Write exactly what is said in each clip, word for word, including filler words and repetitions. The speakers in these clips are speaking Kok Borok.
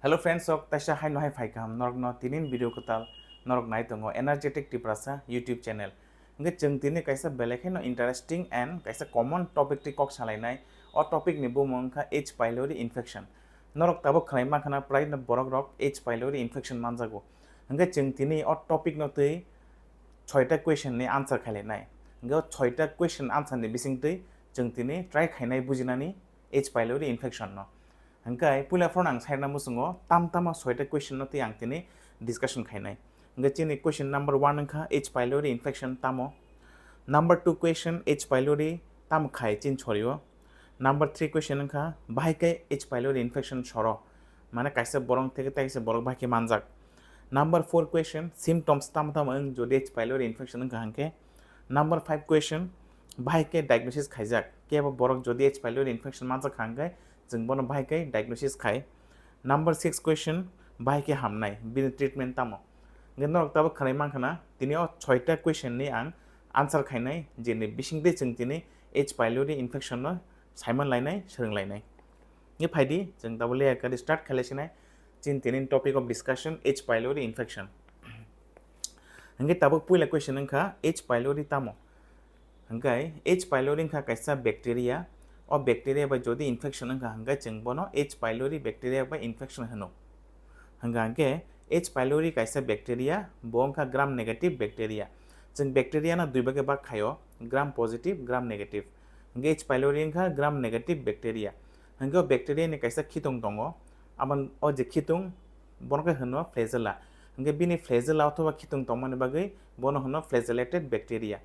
Hello friends, sok taisa hai no hai phai kaham norok no tinin video kwtal norok nai tongo Energetic Tiprasa YouTube channel. Hingke chwng tini kaisa belai kheno interesting and kaisa common topic twi kok salainai. O topic ni bumung wngkha H pylori infection. Norok tabuk khwnai mankha na prai no borok rok H pylori infection manjago. Hingke chwng tini o topic no twi soita question ni answer khailainai. Hingke o soita question answer ni bising twi chwng tini try khainai bujinani H pylori infection no. Hingke puila phano ang sairna muchungo tam tama soita question no twi ang tini discussion khainai. Hingke chini question number one wngkha H pylori infection tamo? Number two question, H pylori tamo khai chin sorio? Number three question wngkha bahai khe H pylori infection soro? Mane kaisa borok theke tei kaisa borok bahai khe manjak. Number four question, symptoms tamo tamo wng jodi H pylori infection wngkha hingke? Number five question, bahai khe diagnosis khaijak? Kebo borok jodi H pylori infection manjak kha hingke chwng bono bahai khe diagnosis khai. Number six question, bahai khe hamnai, bini treatment tamo? Hingke norok tabuk khwnai mankha na, tini o soita question ni ang answer khainai, jeni bising twi chwng tini H pylori infection no saiman lainai, swrwng lainai. Hingke phaidi chwng tabuk le kari start khailaisinai, chini tini topic of discussion H pylori infection. Hingke tabuk puila question wngkha H pylori tamo? Hingke H pylori wngkha kaisa bacteria. O bacteria bai jodi infection wngkha hingke chwng bono H pylori bacteria bai infection hino. Hingka hingke H pylori kaisa bacteria, bo wngkha gram negative bacteria. Chwng bacteria no dui bage bak khaio, gram positive, gram negative. Hingke H pylori wngkha gram negative bacteria. Hingke o bacteria ni kaisa khitung tongo, abo o je khitung bono khe hino flagella. Hingke bini flagella othoba khitung tongmani bagwi bono hino flagellated bacteria.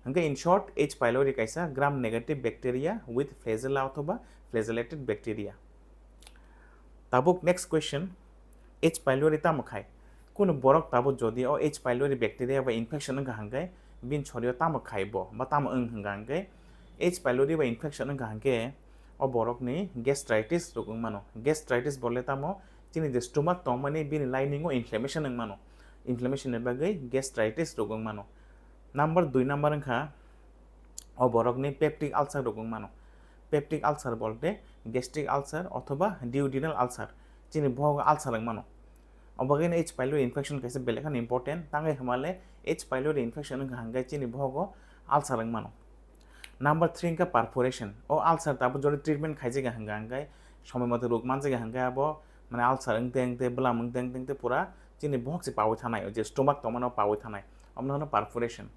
Hingke in short, H pylori kaisa gram negative bacteria with flagella othoba flagellated bacteria. Tabuk next question, H pylori tamo khai? Kunu borok tabuk jodi o H pylori bacteria bai infection wngkha hingke bini sorio tamo khai bo ba tamo wng hingka hingke H pylori bai infection wngkha hingke o borok ni gastritis rok wng mano. Gastritis bole tamo chini je stomach tongmani bini lining o inflammation wng mano. Inflammation ni bagwi gastritis rok wng mano. Number dui number wngkha o borok ni peptic ulcer rok wng mano. Peptic ulcer bolte gastric ulcer othoba duodenal ulcer, chini bohogo ulcer wng mano. Obo khe H pylori infection kaisa belai kheno important, tangwi hwnmale H pylori infection wngkha hingke chini bohogo ulcer wng mano. Number three wngkha perforation. O ulcer tabuk jodi treatment khaijak hingka hingke somoi moto rok manjak hingke abo mane ulcer wngte wngte bwlam wngte wngte wngte pura chini bohok se pawi thanai, o je stomach tongmano pawi thanai, omono hino perforation.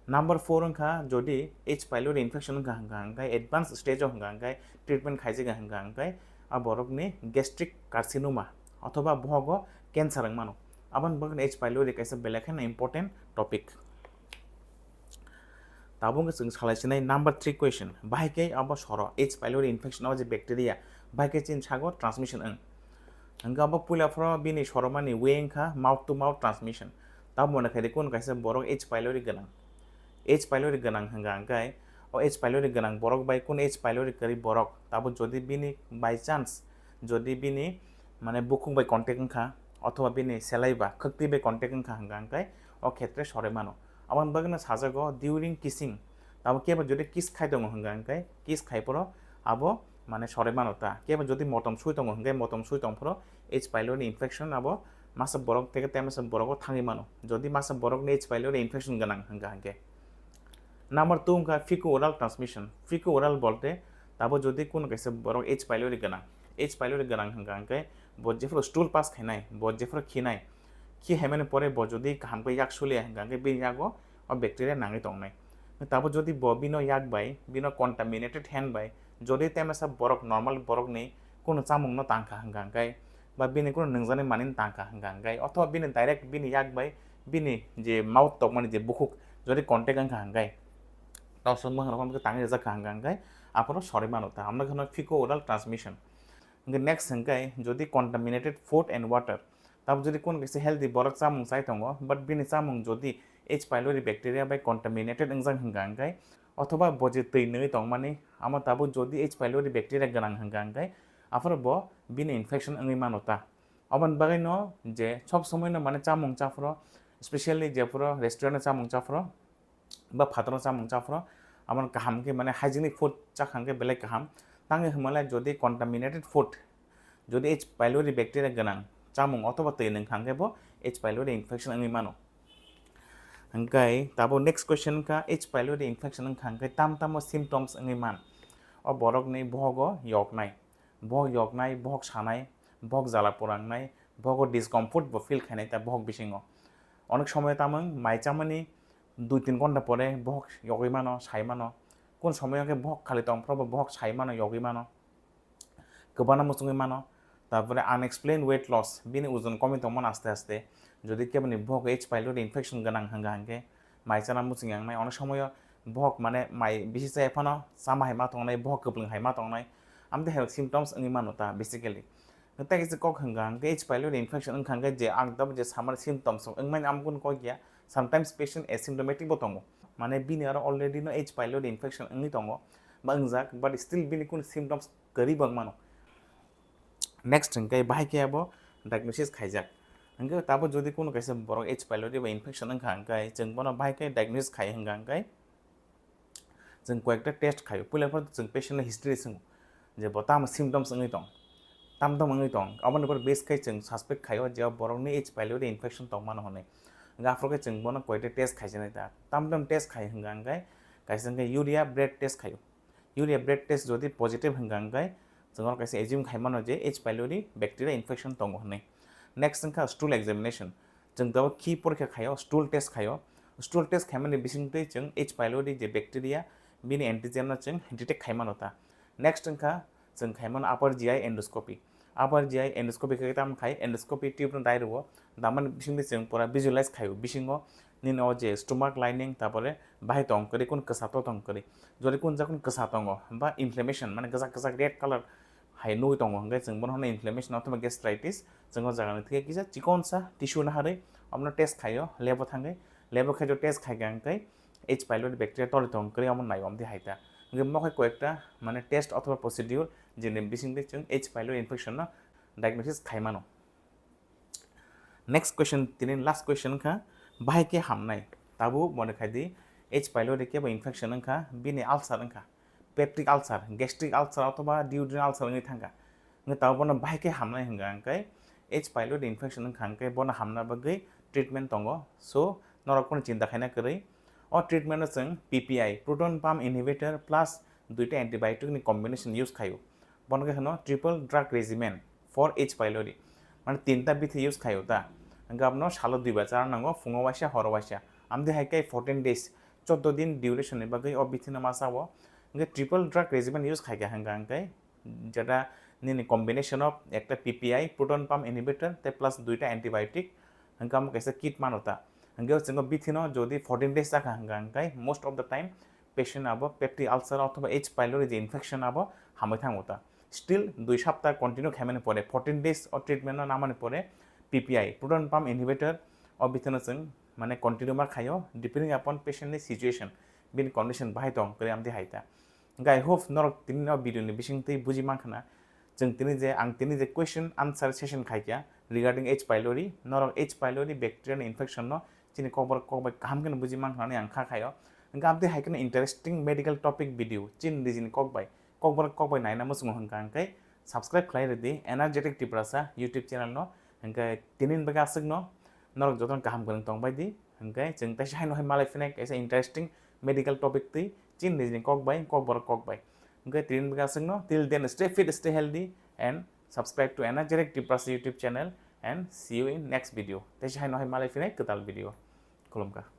Number four wngkha jodi H pylori infection wngkha hingka hingke advanced stage o hingka hingke treatment khaijak hingka hingke a borok ni gastric carcinoma othoba bohogo cancer wng mano. Aboni bagwi H pylori kaisa belai kheno important topic. Tabuk wngkha chwng salai sinai number three question. Bahai khe abo soro H pylori infection o je bacteria, bahai khe chini sago transmission wng. Hingke abo puila phoro bini soromani way wngkha mouth to mouth transmission. Tabuk mone khaidi kun kaisa borok H pylori gwnang. H pylori gwnang hingka hingke o H pylori gwnang borok bai kun H pylori kwrwi borok tabuk jodi bini by chance jodi bini mane bukhuk bai contact wngkha othoba bini saliva khwktwi bai contact wngkha hingka hingke o khetre soroi mano. Aboni bagwino sajago during kissing. Tamo kebo jodi kiss khai tongo hingka hingke kiss khai phoro abo mane soroi mano ta. Kebo jodi motom sui tongo hingke motom sui tong phoro H pylori infection abo masa borok teke te masa borogo thangwi mano. Jodi masa borokni H pylori infection gwnang hingka hingke. Number two wngkha fecal-oral transmission. Fecal-oral bolte tabo jodi kuno kaisa borok H pylori gwnang, H pylori gwnang hingka hingke bo jephuru stool pass khainai, bo jephuru khinai, khi haimani pore bo jodi kaham khe yak suliya hingka hingke bini yago o bacteria nangwi tongnai. Tabo jodi bo bino yak bai, bino contaminated hand bai, jodi temesa borok normal borokni kuno chamungno tangkha hingka hingke, ba bini kuno nungjaknai manwino tangkha hingka hingke, othoba bini direct bini yak bai bini je mouth tokmani je bukhuk jodi contact wngkha hingke, tausa mwkhang rok tangwi rijak kha hingka hingke, aphuru soroi mano ta, amno kheno fecal-oral transmission. Hingke next hingke jodi contaminated food and water, tabo jodi kun kaisa healthy borok chamung chai tongo, but bini chamung jodi H pylori bacteria bai contaminated wngjak hingka hingke, othoba bo je twi nwi tongmani, amo tabuk jodi H pylori bacteria gwnang hingka hingke, aphuru bo bini infection wngwi mano ta. Aboni bagwino je sob somoino mane chamung chaphuru, specially jephuru restaurant o chamung chaphuru, ba phataro chamung chaphuru, amo kaham khe mane hygienic food chakha hwnkhe belai kaham. Tangwi hwnmale jodi contaminated food, Jodi H. pylori bacteria gwnang chamung othoba twi nwng kha hwnkhe bo H. pylori infection wngwi mano. Hwnkhe tabo next question wngkha, H. pylori infection wngkha hwnkhe tam tamo symptoms wngwi man? O borokni bohogo yoknai, bohok yoknai, bohok sanai, bohok jala porangnai, bohogo discomfort bo feel khainai ta bohok bisingo. Onek somoyo tamung mai chamani dui tin ghonta pore bohok yogwi mano, sai mano. Kun somoyo khe bohok khali tongphrobo bohok sai mano, yogwi mano. Kwbangma muchungwi mano. Tarpore unexplained weight loss, bini ojon komwi tongmano aste aste. Jodi keboni bohok H. pylori infection gwnang hwnga hwnkhe mai chana muchung yangnai, onek somoyo bohok mane mai bisi chaya phano chama hai ma tongnai, bohok kwplwng hai ma tongnai. Amtwi hai symptoms wngwi mano ta basically. Tei kisa kok hwnga hwnkhe H. pylori infection wngkha hwnkhe je ang tabuk je samani symptoms wngmani amkun kok ya, sometimes patient asymptomatic bo tongo. Mane bini aro already no H. pylori infection wngwi tongo, ba wngjak, but still bini kun symptoms kwrwi bo wngmano. Next hwnkhe bahai khe abo diagnosis khaijak. Hwnkhe tabo jodi kuno kaisa borok H. pylori ba infection wngkha hwnkhe chwng bono bahai khe diagnosis khai hwnga hwnkhe chwng koyekta test khaio. Puila phano chwng patient ni history swngo je bo tamo symptoms wngwi tong, tam tam wngwi tong, aboni pore base khai chwng suspect khaio je o borokni H. pylori infection tongmano hwnwi. Hwnkhe aphuru khe chwng bono koyekta test khaijaknai ta. Tam tam test khai hwnga hwnkhe kaisa hwnkhe urea breath test khaio. Urea breath test jodi positive hwnga hwnkhe chwng oro kaisa assume khai mano je H. pylori bacteria infection tongo hwnwi. Next wngkha stool examination. Chwng tabuk khi porikha khaio, stool test khaio. Stool test khaimani bisingtwi chwng H. pylori je bacteria bini antigen no chwng detect khai mano ta. Next wngkha chwng khai mano upper G I endoscopy. Upper G I endoscopy khe tamo khai endoscopy tube no dai rwo, damani bisingtwi chwng pura visualize khaio bisingo nini o je stomach lining, tarpore bahai tong kwrwi, kun kwsa to tong kwrwi. Jodi kun jakun kwsa tongo ba inflammation, mane kwchak kwchak red color hai nugwi tongo, hwnkhe chwng bono hwnwi inflammation othoba gastritis. Chwng o jagani thikhe kisa chikonsa tissue naharwi omono test khaio, lab o thangwi. Lab o khe jo test khaikha hwnkhe H. pylori bacteria toli tong kwrwi omo naio amtwi hai ta. Hwnkhe mo khe koyekta mane test othoba procedure jeni bisingtwi chwng H. pylori infection no diagnosis khai mano. Next question, tini last question wngkha, bahai khe hamnai? Tabuk mone khai di, H. pylori khe bo infection wngkha, bini ulcer wngkha, peptic ulcer, gastric ulcer othoba duodenal ulcer wngwi thangkha. Hwnkhe tabuk bono bahai khe hamnai hwnga hwnkhe H. pylori infection wngkha hwnkhe bono hamna bagwi treatment tongo. So norok bono chinta khaina kwrwi. O treatment o chwng P P I, proton pump inhibitor plus duita antibiotic ni combination use khaio. Bono khe hwno triple drug regimen for H. pylori. Mane tinta bithi use khaio ta. Hwnkhe abono salo duibar chana nango, phungo waisa, horo waisa. Amtwi hai khe fourteen days, choddo din duration ni bagwi o bithi no ma chao. Hwnkhe triple drug regimen use khaikha hwnkha hwnkhe jeta nini combination of ekta P P I, proton pump inhibitor, tei plus duita antibiotic, hwnkhe amo kaisa kit mano ta. Hwnkhe o chwngno bithi no jodi fourteen days chakha hwnkha hwnkhe most of the time patient abo peptic ulcer othoba H. pylori je infection abo hamwi thango ta. Still dui sapta continue khaimani pore, fourteen days o treatment no namani pore P P I, proton pump inhibitor, o bithi no chwng mane continue ma khaio, depending upon patient ni situation, bini condition bahai tong kwrwi amtwi hai ta. Hwnkhe I hope norok tini no video ni bisingtwi buji mankha na. Chwng tini je, ang tini je question answer session khaikha regarding H. pylori, norok H. pylori bacteria ni infection no chini kokborok kokbai kaham kheno buji mankha nani ang kha khaio. Hwnkhe amtwi hai kheno interesting medical topic video chini nijini kokbai, kokborok kokbai naina muchungo hwnkha hwnkhe subscribe khlai rwdi Energetic Tiprasa YouTube channel no. Hwnkhe tini ni bagwi aswk no, norok jotono kaham kwrwng tongbai di. Hwnkhe chwng teisa haino hai malai phinai kaisa interesting medical topic twi chini nijini kokbai, kokborok kokbai. Hwnkhe tini ni bagwi aswk no, till then stay fit, stay healthy and subscribe to Energetic Tiprasa YouTube channel and see you in next video. Teisa haino hai malai phinai kwtal video. Khulumkha.